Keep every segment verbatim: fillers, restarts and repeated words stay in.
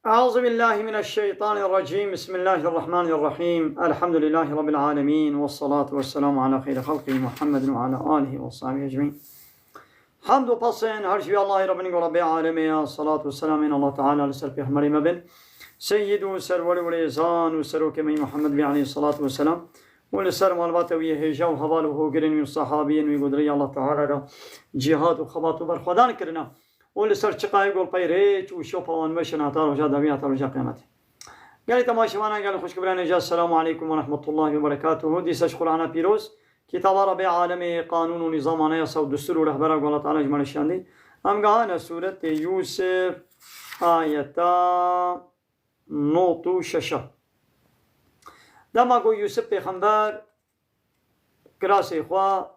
أعوذ بالله من الشيطان الرجيم. بسم الله الرحمن الرحيم. الحمد لله رب العالمين. والصلاة والسلام على خير خلقه محمد وعلى آله وصحبه أجمعين. Hamd û pesên her ji vî Allahê Rabbî û Rabbê alemê ya, salat û selamên Allah Teala li ser Pêxemberê me bin, Seyyid û Serwer û Rêzan û Serokê me Muhammed bî aleyhissalatu vesselam û li ser malbata wî hêja û heval û hogirên wî û sahabiyên wî ku di rêya Allah Teala re cîhad û xebat û berxwedan kirine û li ser çiqayê gol pey rêç û şopa wan meşin heta roja dawî heta roja qiyametê. Gelê temaşevana, gelê xwişk û birayên hêja, Selamu aleykum ve rahmetullahi ve berekatuhu. Dîsa ji Qur'ana pîroz, Kitaba Rabbê alemê, qanûn û nîzam, anayasa û destûr û rehbera ku Allah Teala ji me re şandî. Em gehane sûretê Yûsif, ayeta nod û şeş. Dema ku Yûsif pêxember kirasê xwe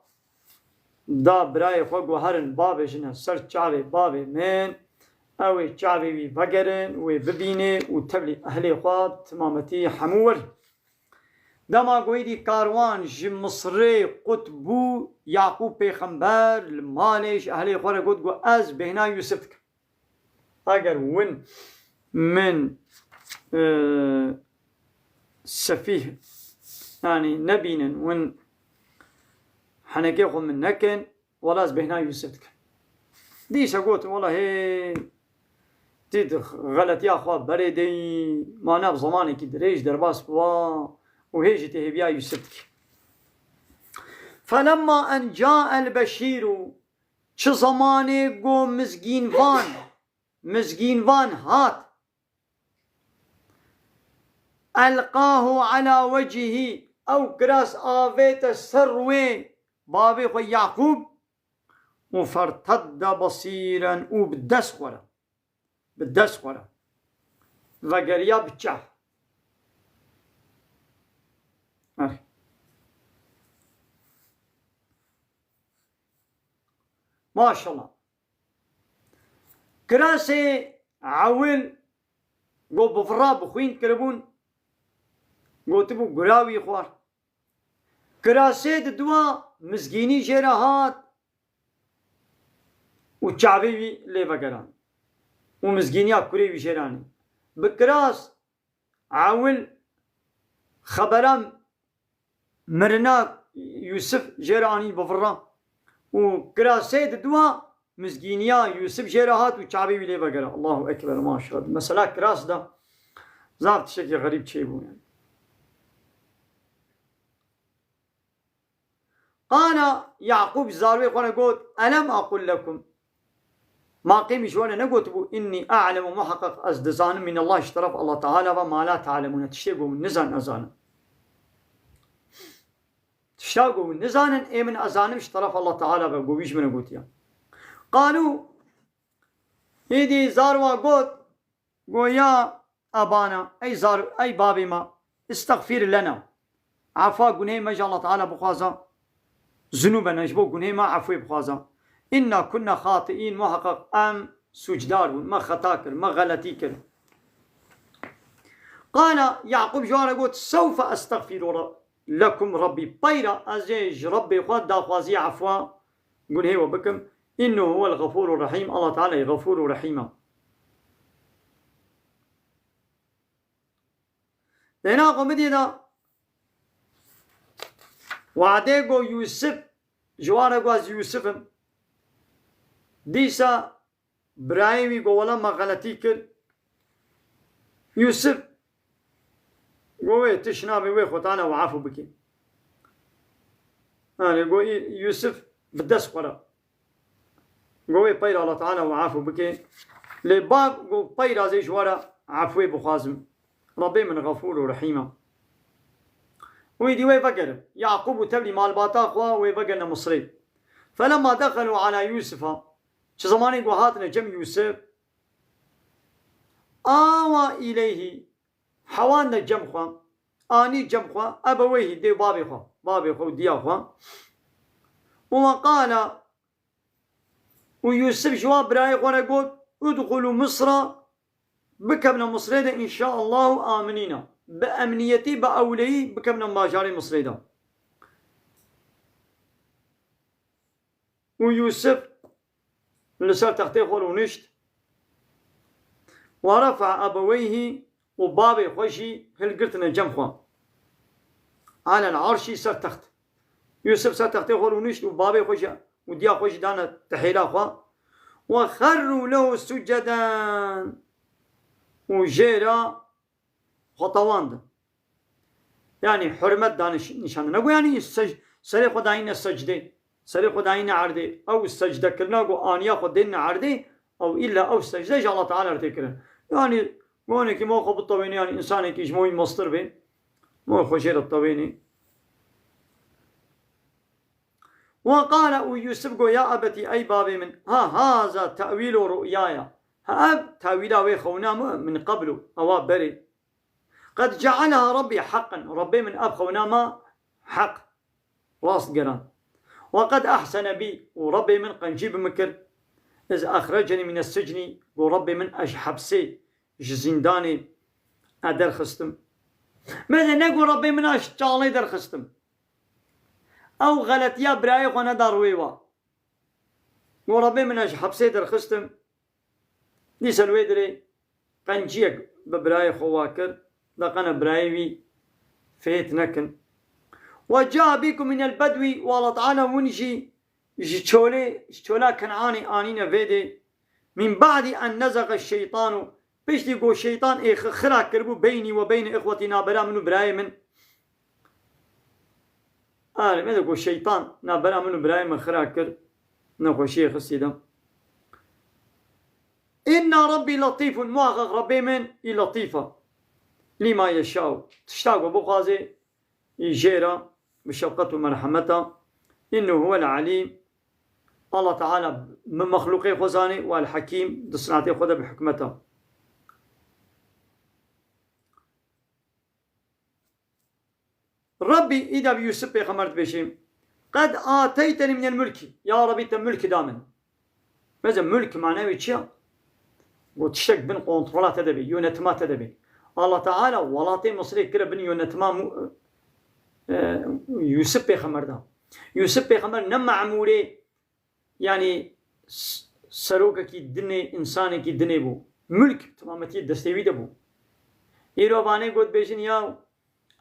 da birayê xwe, got, herin bavêjine ser çavê bavê min, ew ê çavê wî vegerin, wê bibînê û tevlî ehlê xwe bi timametî hemû werin. Dema ku êdî karwan ji Misrê qut bû, Yaqûb pêxember li malê ji ehlê xwe re got, got, ez bêhna Yûsif dikim. Eger win min, e, sefîh, yanî nebînin, win henekê xwe min nekin, wela ez bêhna Yûsif dikim. Dîsa gotin, wela hê, dît xeletiya xwe berê deyî, ma nav zemanekî dirêj derbas biwa û hê jî tê hêviya Yûsif dikî. فلما أن جاء البشير، çi zemanê ku mizgînvan, mizgînvan hat, ألقاه على وجهه، ew kiras avête ser rûyê bavê xwe Yaqûb û فارتد بصيرا، û bi dest xwe re, bi dest xwe re vegeriya bi çav. Erê. Maşallah. Kirasê ewil ku bi vira bi xwîn kiribûn, gotibû gura wî xwar. Kirasê di dua mizgînî jê re hat û çavê wî lê vegeran û mizgîniya kurê wî jê re anî. Bi kiras ewil xebera mirina Yûsif jê re anî bi vira û kirasê di dua mizgîniya Yûsif jê re hat û çavê wî lê vegera. Allahu Ekber, maşallah. Mesela kiras de zaf tiştekî xerîb çêbû yani. Qala Yaqûb zarwê xwe re got, ألم أقل لكم، ma qêmî ji we re negotibû, إني أعلم، muheqeq ez dizanim, من الله، ji teref Allah Teala ve, ما لا تعلمون، tiştê ku hûn nizanin ez zanim. Tişta ku hûn nizanin, ê min ez zanim ji teref Allah Teala ve, ku wî ji min re gotiye. Qalû, êdî zarwa got, got, ya ebana, ey zar, ey bavê me, استغفر لنا، efwa gunehê me ji Allah Teala bixwaza, zunûbena, ji bo gunehê me efwê bixwaza. إنا كنا خاطئين، muheqeq em sûcdar bûn, me xeta kir, me xeletî kir. Qala Yaqûb ji wan re got, سوف أستغفر لكم ربي، peyra ez ê ji Rebbê xwe daxwaziya efwa gunehê we bikim. إنه هو الغفور الرحيم، Allah Teala yê Xefûr û Rehîm e. Lê na xwe bidî de wadê ku Yûsif, ji wan re got, ez Yûsif im. Dîsa birayê wî got, wela me xeletî kir. Yûsif got, wê tişt nabe, wê xwe tane we efû bike. Yanî got, Yûsif bi dest xwe re. Got, wê peyra Allah Teala we efû bike. Lê bav got, peyra zê ji we re efûyê bixwazim. Rebbê min Xefûr û Rehîm e. Wî dî wê vegerin. Yaqûb û tevlî malbata xwe wê vegerine Misrê. فلما دخلوا على يوسف، çi zemanê ku hatine cem Yûsif, آوى إليه، hewan de cem xwe, anî cem xwe, أبويه، dê bavê xwe, bavê xwe û diya xwe. وقال، û Yûsif ji wan birayê xwe re got, ادخلوا مصر، bikevne Misrê de, إن شاء الله آمنين، bi emniyetî, bi ewleyî bikevne bajarê Misrê de. Û Yûsif li ser textê xwe rûnişt. Ve refa'a ebeweyhî, û bavê xwe jî hilgirtine cem xwe. Alel arşî, ser text. Yûsif ser textê xwe rûnişt û bavê xwe jî û diya xwe jî dane tihêla xwe. Ve xerrû lehu suceden, û jê re xwe tewandin. Yanî hurmet daniş-, nîşan de. Ne ku yanî sec-, serê xwe dayîne secdê, serê xwe dayîne erdê. Ew secdekirina ku aniya xwe dêne erdê, ew îlla ew secde ji Allah Teala re tê kirin. Yanî gonekî mo xwe bitewêne, yanî însanekî ji mo wî mestir bê, mo xwe jê re tewêne. Ve qale, û Yûsif got, ya ebetî, ey bavê min, ha haza te'wîlu ru'yaya. Ha ev tewîla wê xewna min, min qeblu, ewa berê. Qed cealeha Rabbî heqqen. Rebbê min ev xewna ma heq, rast geran. Ve qed ehsene bî, û Rebbê min qencî bi min kir. Iz exrecenî mîne sicnî, ku Rebbê min ez ji hepsê, ji zîndanê e derxistim. Meze ne ku Rebbê min ez ji çalê derxistim. Ew xeletiya birayê xwe neda rûyê wa. Ku Rebbê min ez ji hepsê derxistim. Dîsa li wê dirê qenciyek bi birayê xwe wa kir, da qene birayê wî fêt nekin. Ve ca bîkum minel bedwî, û Allah Teala hûn jî ji çolê, ji çola Kenanê anîne vê dê. Min ba'dî en nezexe şeytanu, piştî ku şeytan ê xi-, xira kiribû beynî ve beynî ixwetî, nabera min û birayê min. Erê, me de ku şeytan nabera min û birayê min xira kir, nexweşiyê xistî de. Inna Rabbî letîfun, muhaqqeq Rabbê min î letîf e. Lîma yeşaw. Tişta ku bixwazê, î jê re bi şefqet û merhemeta. Innehu huwel alîm. Allah Teala bi mexlûqê xwe zanê û el Hekîm, di sinatê xwe de bi hikmet e. Rabbî îda bi Yûsif pêxember dibêje, qed ateytenî minel mulkî. Ya Rabbî, te mulk da min. Meze mulk manewê çi ya? Got tiştek bin kontrola te de be, yönetima te de be. Allah Teala welatê Misirê kire bin yönetima mu-, e, Yûsif pêxember da. Yûsif pêxember ne memûrê, yanî s-, serokekî dinê, însanekî dinê bû. Mulk bi temametiyê destê wî de bû. Îro vanê got bêjin ya,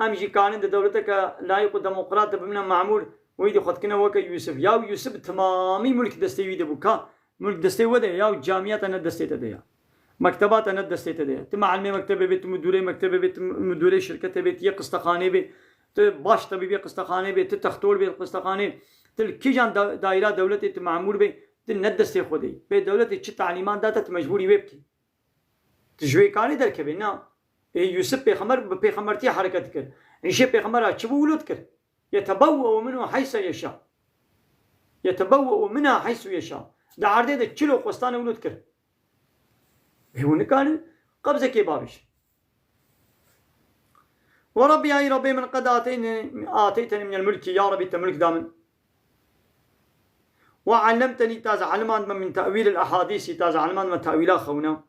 em jî kanin di dewleteke layîq û demokrat de bimine memûr, wî dî xwe dikine weke Yûsif. Ya Yûsif bi temamî mulk destê wî de bû. Ka mulk destê we de ye, ya camiyata ne destê te de ye. Mekteba te ne destê te de ye. Tu mealimê mektebê bê, tu mudûrê mektebê bê, tu mudûrê şirketê bê, tu yê qistexanê bê, tu baş tebîbê qistexanê bê, tu textor bê qistexanê, tu li kîjan da-, daîra dewletê tu memûr bê, tu ne destê xwe de yî. Bê dewletê çi talîman date, tu mecbûrî wê bikî. Tu ji wê karê derkevê, na. Ê Yûsif pêxember bi pêxembertiyê hereket dikir. Îşê pêxembera çi bû wilo dikir? Yetebewwe'u minhu heyse yeşa. Yetebewwe'u minha heysu yeşa. Di erdê de çilo xwestane wilo dikir. Ê hûn nikarin qebzekê bavêjin. Ve Rabbî, ey Rabbê min, qed ateyne-, ateytenî minel mulkî, ya Rabbî, te mulk da min. Ve allemtenî, ta ez elimand me, min te'wîlil ehadîsî, ta ez elimand me te'wîla xewna.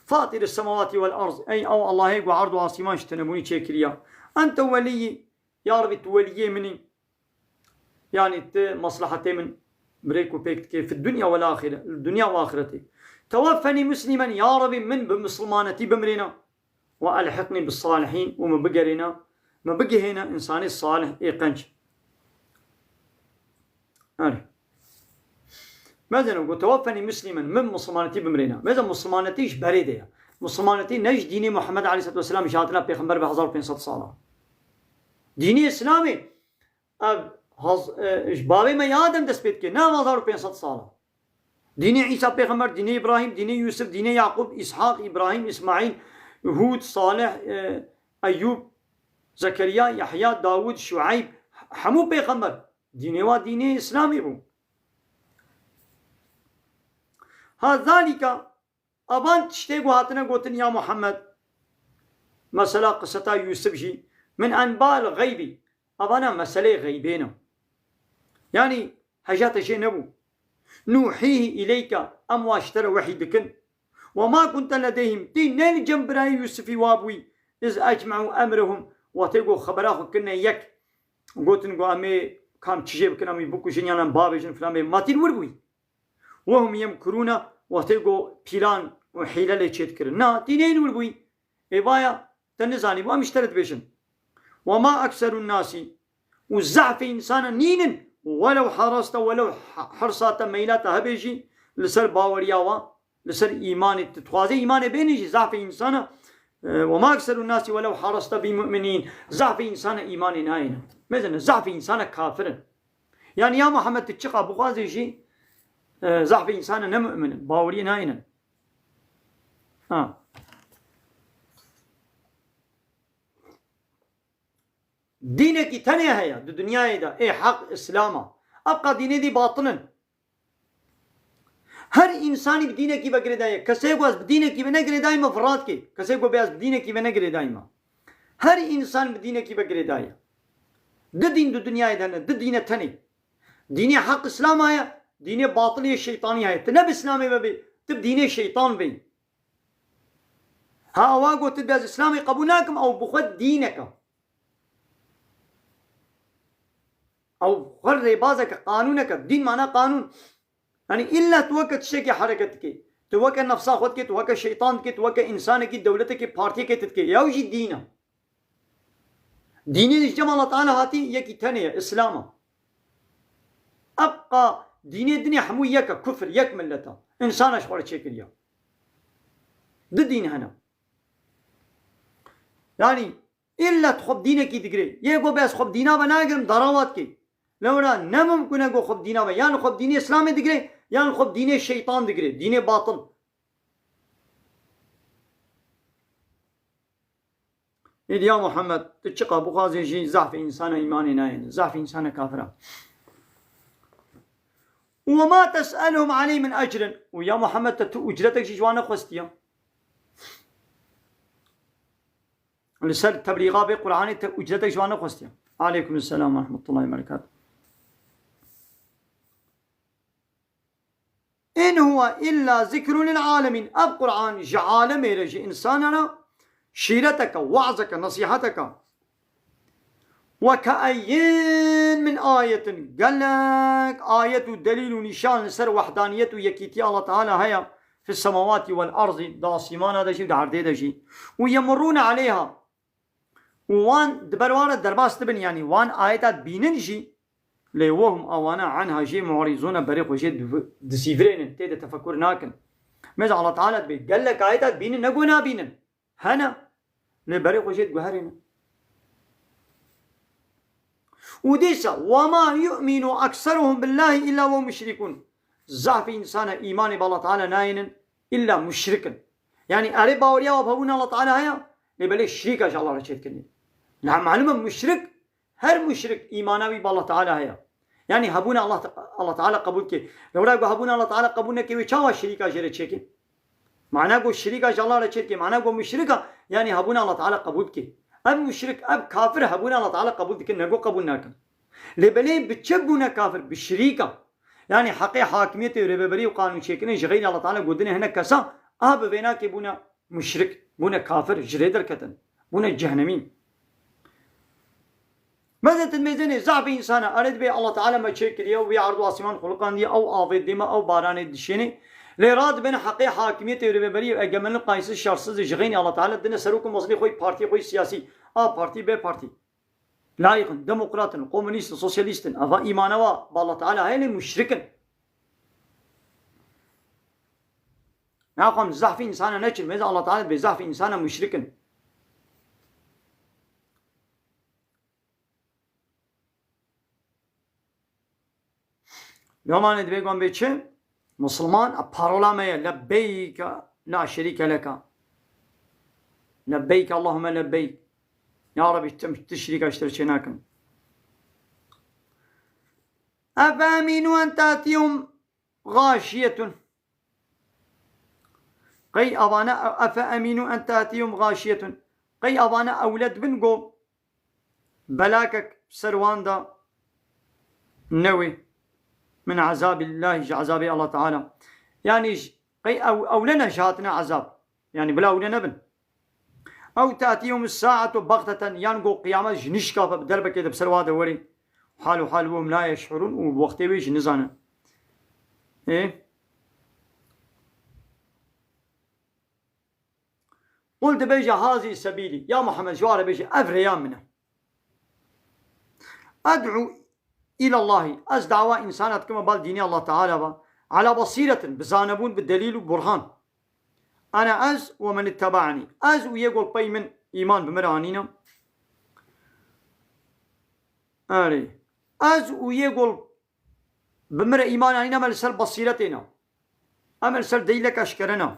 Fatîris semawatî vel erd, ey ew Allahê ku erd û asîman ji tinebûnî çêkiriya. Ente welîyî, ya Rabbî, tu weliyê min î. Yanî tu meslehetê min bi rêk û pêk dikê, fid dunya vel axire, li dinya û axiretê. Teweffenî muslimen, ya Rabbî, min bi misilmanetî bimirêne. Ve elhiqnî bis salihîn, û min bigerêne, min bigihêne însanê salih ê qenc. Erê. Mezin got, teweffenî muslimen, min misilmanetî bimirêne. Mezin misilmanetî ji berê de ye. Misilmanetî ne ji dînê Muhammed aleyhisselatu vesselam, ji hatina pêxember bi hezar û pênc sed sala. Dînê Îslamê, ev haz-, e, ji bavê me ya Adem dest pê dike, ne ev hezar û pênc sed sala. Dînê Îsa pêxember, dînê Îbrahîm, dînê Yûsif, dînê Yaqûb, Îshaq, Îbrahîm, Îsmaîl, Hûd, Salih, e, Eyûb, Zekeriya, Yahya, Dawûd, Şueyb, hemû pêxember. Dînê wa dînê Îslamê bû. Ha zalîka, avan tiştê ku hatine gotin ya Muhammed, mesela qiseta Yûsif jî, min enba'il xeybî, avana meseleyê xeybê ne. Yanî heja te jê nebû. Nuhîhî îleyke, em wa ji te re wehî dikin. Ve ma kunte ledeyhîm, tî ne li cem birayê Yûsifî wa bûyî, iz ecme'û emrehum, wextê ku xebera xwe kirine yek, gotin ku em ê kam çi jê bikin, em ê bikujin yan em bavêjin filan bê, ma tî li wir bûyî. Ve hum yemkurûne, wextê ku pîlan û hîle lê çêdikirin. Na, dînê nû bûyî. Ê vaya, te nizanî, bu em ji te re dibêjin. Ve ma ekserun nasi. Û zehfê însana nînin. Welew harasta, welew ha-, hirsata, meylata hebe jî li ser baweriya wa, li ser îmanê, tu dixwazê îmanê bênî jî, zehfê însana, e, ve ma ekserun nasi welew harasta bi mu'minîn. Zehfê însana îmanê nayêne. Mezin, zehfê însana kafir in. Yani ya Muhammed, tu çiqa bixwazê jî, e, zehfê însana ne mu'min in, baweriyê nayênin. Ha. Dînekî tenê heye di dinyayê de, ê heq Îslam a. Evqa dînê dî batil in. Her însanî bi dînekî ve girêdaye. Kesê ku ez bi dînekî ve negirêdayî me, firat kê. Kesê ku bê ez bi dînekî ve negirêdayî me. Her însan bi dînekî ve girêdaye. Di dîn di dinyayê de hene, di dîne tenê. Dînê heq Îslam heye, dînê batil yê şeytanî heye. Tu ne bi Îslamê ve bê, tu bi dînê şeytan bê. Ha, awa got, tu bê ez Îslamê qebûl nakim, ew bi xwe dînek e. Ew xwe rêbazeke, qanûnek e. Dîn mana qanûn. Yani îlla tu weke tiştekî hereket dikê. Tu weke nefsa xwe dikê, tu weke şeytan dikê, tu weke însanekî, dewletekî, partiyekê tu dikê. Ew jî dîn e. Dînê ji cem Allah Teala hatî yekî tenê ye, Îslam e. Evqa dînê dinê hemû yek e, kufr, yek millet e. Însana ji xwe re çêkiriye. Di dîn hene. Yani îlla tu xwe bi dînekî digirê. Yê ku bê ez xwe bi dîna ve nagirim, darawa dikê. Lewra ne mimkun e ku xwe bi dîna ve. Yan xwe bi dînê Îslamê digirê, yan xwe bi dînê şeytan digirê. Dînê batil. Êdî ya Muhammed, tu çiqa bixwazê jî zehfê însana îmanê nayêne. Zehfê însana kafir e. Ve ma tes'eluhum aleyh min ecrin. Û ya Muhammed, te tu ucretek jî ji wan nexwestiye. Li ser teblîxa vê Qur'anê te ucretek ji wan nexwestiye. Aleykum selam ve rahmetullahi ve berekatuh. In huve illa zikrun lil alemin. Ev Qur'an ji alemê re, ji însana re şîreteke, we'zeke, nesîheteke. Ve ke'eyyin min ayetin. Gelek ayet û delîl û nîşan li ser wehdaniyet û yekîtiya Allah Teala heye. Fis semawati vel ardi. Di asîmana de jî, di erdê de jî. Û yemurrûne aleyha. Û wan di ber wan re derbas dibin, yanî wan ayeta dibînin jî, lê wehum, awana, anha jê mu'rizûne, berê xwe jê divi-, disîvirênin, tê de tefekur nakin. Mêza Allah Teala dibê, gelek ayeta dibînin, ne ku nabînin. Hene. Lê berê xwe jê diguherînin. Û dîsa, "Ve ma yu'minu ekseruhum billahi illa ve muşrikun." Zafî însana îmanê bi Allah Teala nayênin, îlla muşrik in. Yanî erê baweriya we bi hebûna Allah Teala heye, lê belê şirîka ji Allah re çêdikin. La malum e muşrik, her muşrik îmana wî bi Allah Teala heye. Yanî hebûna Allah Te-, Allah Teala qebûl dike. Lewra ku hebûna Allah Teala qebûl neke, wê çawa şirîka jê re çêke? Mana ku şirîka ji Allah re çêke, mana ku muşrika, yanî hebûna Allah Teala qebûl dike. Ev muşrik, ev kafir hebûna Allah Teala qebûl dike, ne ku qebûl nake. Lê belê bi çi bûne kafir? Bi şirîka. Yanî heqê hakimiyetê û rêveberî û qanûnçêkirinê ji xeyrî Allah Teala godinê hinek kesa, a bi vênakê bûne muşrik, bûne kafir, ji rê derketin, bûne cehnemî. Mezin mêzênê zafê însana, erê dibê Allah Teala me çêkiriye û vî erd û asîman xuliqandiye, ew avê dê me, ew baranê dişênê. Lê radibin heqê hakimiyetê û rêveberî û egemenlik qaysiz şersiz ji xeynî Allah Teala dine serok û mezinê xwe yî partiyê xwe yî siyasî. A partî, B partî. Layîq in, demokrat in, komunîst in, sosyalîst in. Eva îmana wa bi Allah Teala heye lê muşrik in. Naxwem zafê însana neçin, mêza Allah Teala dibê zafê însana muşrik in. Lê Omanê dibê gon bê çi? Musulman, a parola me ye, lebbeyke la şerîke leke. Lebbeyke Allahümme lebbeyk. Ya Rabbi, tim-, tu şirîka ji te re çê nakim. Efe emînû en tatiyum gâşiyetun. Qey avane, efe emînû en tatiyum gâşiyetun. Qey avane ewle dibin go belakek ser wan de newê. Min ezabillahî, ji ezabê Allah Teala. Yanî j-, qey ew-, ewle ne ji hatine ezab. Yanî bila ewle nebin. Ew tatiyum saatu baxteten, yan go qiyamet ji nişka ve bi derbekê de bi ser wa de werê. Hal û hal wehum la yeş'urun û wextê wê jî nizanin. Ê? Qul, dibêje, "Hazî sebîlî." Ya Muhammed, ji wan re bêje, "Ev rêya min e." "Ed'u îlallahî." Ez dawa însana dikim bal dînê Allah Teala ve. "Ala basîretin." Bi zanebûn, bi delîl û burhan. "Ene ez ve men ittebe'enî." Ez û yê ku pey min îman bi min re anîne. Erê. Ez û yê ku bi min re îman anîne, em li ser basîretê ne. Em li ser delîlek eşkere ne.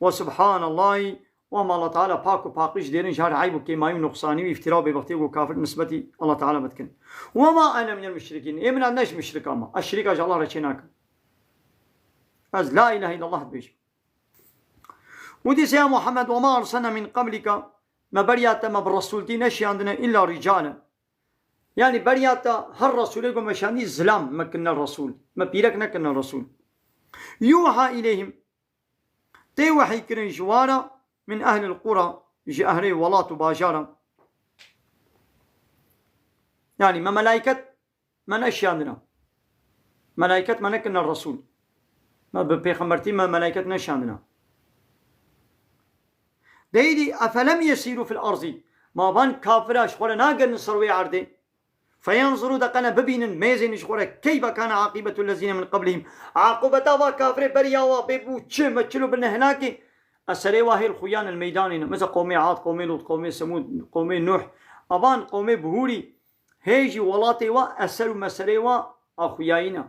Ve subhanallahî, ve hema Allah Teala pak û paqij dêrin ji her eyb û kêmayî û nuqsanî û îftira û bêbextiyê ku kafir nisbetî Allah Teala ve dikin. "Ve ma ene minel muşrikîn." Ê min ne ji muşrika me. Ez şirîka ji Allah re çê nakim. Ez la ilahe illallah dibêjim. Û dîse ya Muhammed, "Ve ma erselna min qablika." Me beriya te me bi resûltî neşiyandine illa ricalen. Yanî beriya te her resûlê ku me şandî zilam me kirine resûl. Me pîrek nekirine resûl. "Yuha ileyhim." Tê wehî kirin ji wan re, "min ehlil qura", ji ehlê welat û bajara. Yanî me melaiket me neşiyandina. Melaiket me nekirine resûl. Me bi pêxembertî me melaiket neşiyandina. Deyî dî, "Efelem yesîrû fil arzî." Ma van kafira ji xwe re nagerin ser wê erdê. "Feyanzurû", de qene bibînin, mêzên ji xwe re, "keyfe kane aqîbetul lezîne min qablihim." Aqûbeta va kafirê beriya wa bê bû çi, meçil û bi nehlakê. Eserê wa hêl xuyan il meydanê ne. Mesela qomê Ad, qomê Lût, qomê Semûd, qomê Nuh. Avan qomê Bihûrî. Hê jî welatê wa, eser û meserê wa axuyayî ne.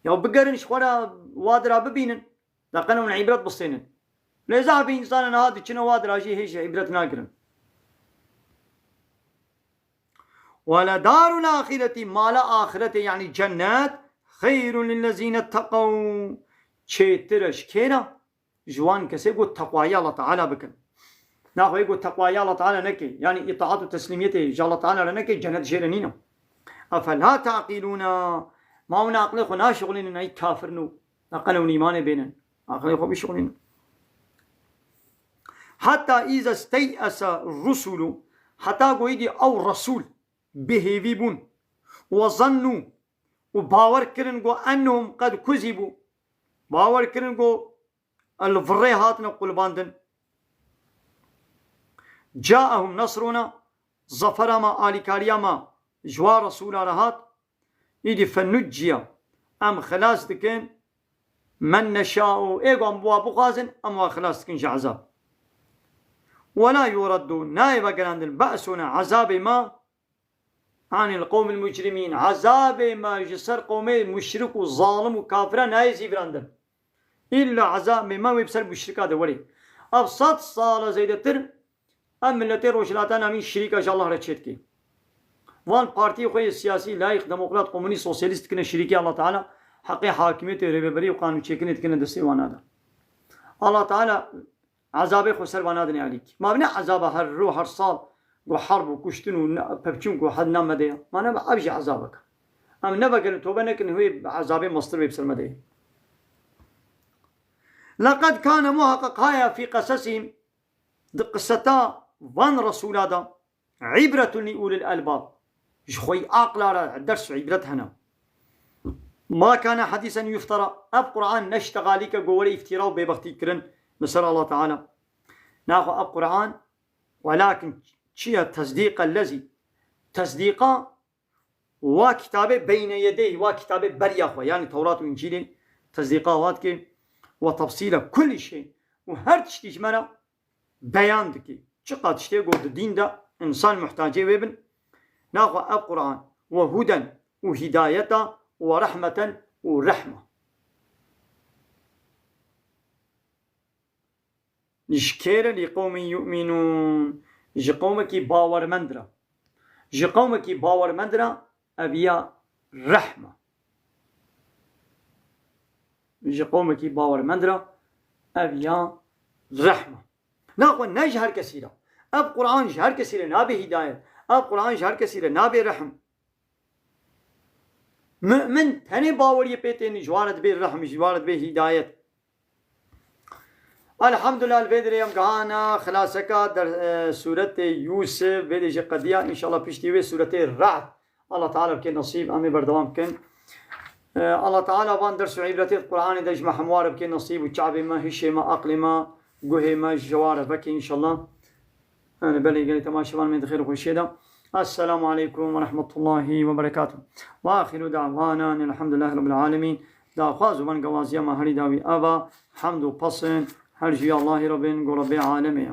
Ya bigerin ji xwe re wa dira bibînin. De qene hûn îbret bistênin. Lê zehfê însanê niha diçine wa dira jî hê jî îbret nagirin. "Weledarul axireti", mala axiretê, yanî cennet, "xeyrun lillezîne tteqew", çêtir e ji kê re? Ji wan kesê ku teqwayê Allah Teala bikin. Naxwe ku teqwayê Allah Teala neke, yanî îtaat û teslîmiyetê ji Allah Teala re neke, cennet jê re nîne. "Efela taqîlûne", ma hûn aqlê xwe naşixulînin, ey kafirno. Laqel hûn îmanê bênin. Aqilê xwe bişixulînin. "Heta îze stey'ese rusulu", heta ku îdî ew resûl bêhêvî bûn. "Ve zennû", û bawer kirin ku "ennehum qed kuzîbû", bawer kirin ku li virê hatine qulbandin. "Caehum nasruna", zafera me, alîkariya me ji wa resûla re hat. Îdî "fenucciye", em xilas dikin, "men neşa'u", ê ku em bi wa bixwazin, em wa xilas dikin ji ezab. "Wela yuraddu", nayê vegerandin, "be'suna", ezabê me, "anil qewmil mucrimîn", ezabê me ji ser qewmê muşrik û zalim û kafira nayê zîvirandin. Îlla ezabê me wê bi ser muşrika de werê. Ev sed sal e zêdetir em miletê Rojhilata Navîn şirîka ji Allah re çêdikê. Van partiyê xwe yê siyasî, layîk, demokrat, komunîst, sosyalîst dikine şirîkê Allah Teala, heqê hakimiyetê, rêveberî û qanûnçêkinê dikine destê wan nade. Allah Teala ezabê xwe ser van nadinê alîk. Ma ne ezaba her roj, her sal, ku herb û kuştin û ne-, pevçûn ku hed name de ye. Ma ne ev jî ezabek. Em nevegerin, tobe nekin, wê ezabê mestir wê bi ser me de ye. "Leqed kane", muhaqqeq haya, "fî qesesihim", di qiseta van resûla de, "îbretun lî ulil elbab", ji xweyî aqla re ders û îbret hene. "Ma kane hedîsen yuftera", ev Quran ne ji tegalîke ku were îftîra û bêbextî kirin li ser Allah Teala. Naxwe ev Quran, welakin çi ye? "Tesdîqe lezî", tesdîqa wa kitabê beyne yedeyhî, wa kitabê beriya xwe, yanî Tewrat û Încîlê, tesdîqa wa dike, "ve tefsîle kullî şey", û her tiştî ji me re beyan dike. Çiqa tiştê ku di dîn de însan muhtacê wê bin, naxwe ev Quran "ve huden", û hîdayeta, "ve rehmeten", û rehma. Ji kê re? "Li qewmin yu'minûn", ji qewmekî bawermend re. Ji qewmekî bawermend re ev ya rehma. Ji qewmekî bawermend re ev ya rehma. Naxwe ne ji her kesî re. Ev Quran ji her kesî re nabe hîdayet. Ev Quran ji her kesî re nabe rehm. Mu'min tenê baweriyê pê tênî, ji wan re dibê rehm, ji wan re dibê hîdayet. Elhamdulillah, li vê derê em gihana xilaseka der-, e, sûretê Yûsif, vê dê jî qediya, înşallah piştî wê sûretê Ra'd. Allah Teala bike nesîb, em ê berdewam bikin. E, Allah Teala van ders û îbretê di Qur'anê de ji me hemû re bike nesîb û çavê me, hişê me, aqlê me, guhê me ji wa re veke înşallah. Yani belê gelê temaşevan me di xêr û xweşiyê de. Esselamu aleykum ve rahmetullahi ve berekatuh. Ve axiru da'wana elhamdülillahi rabbil alemin. Daxwaz û vengewaziya me herî dawî ava, hemd û pesên her jî Allahî re bên, go Rebbê alemê ye.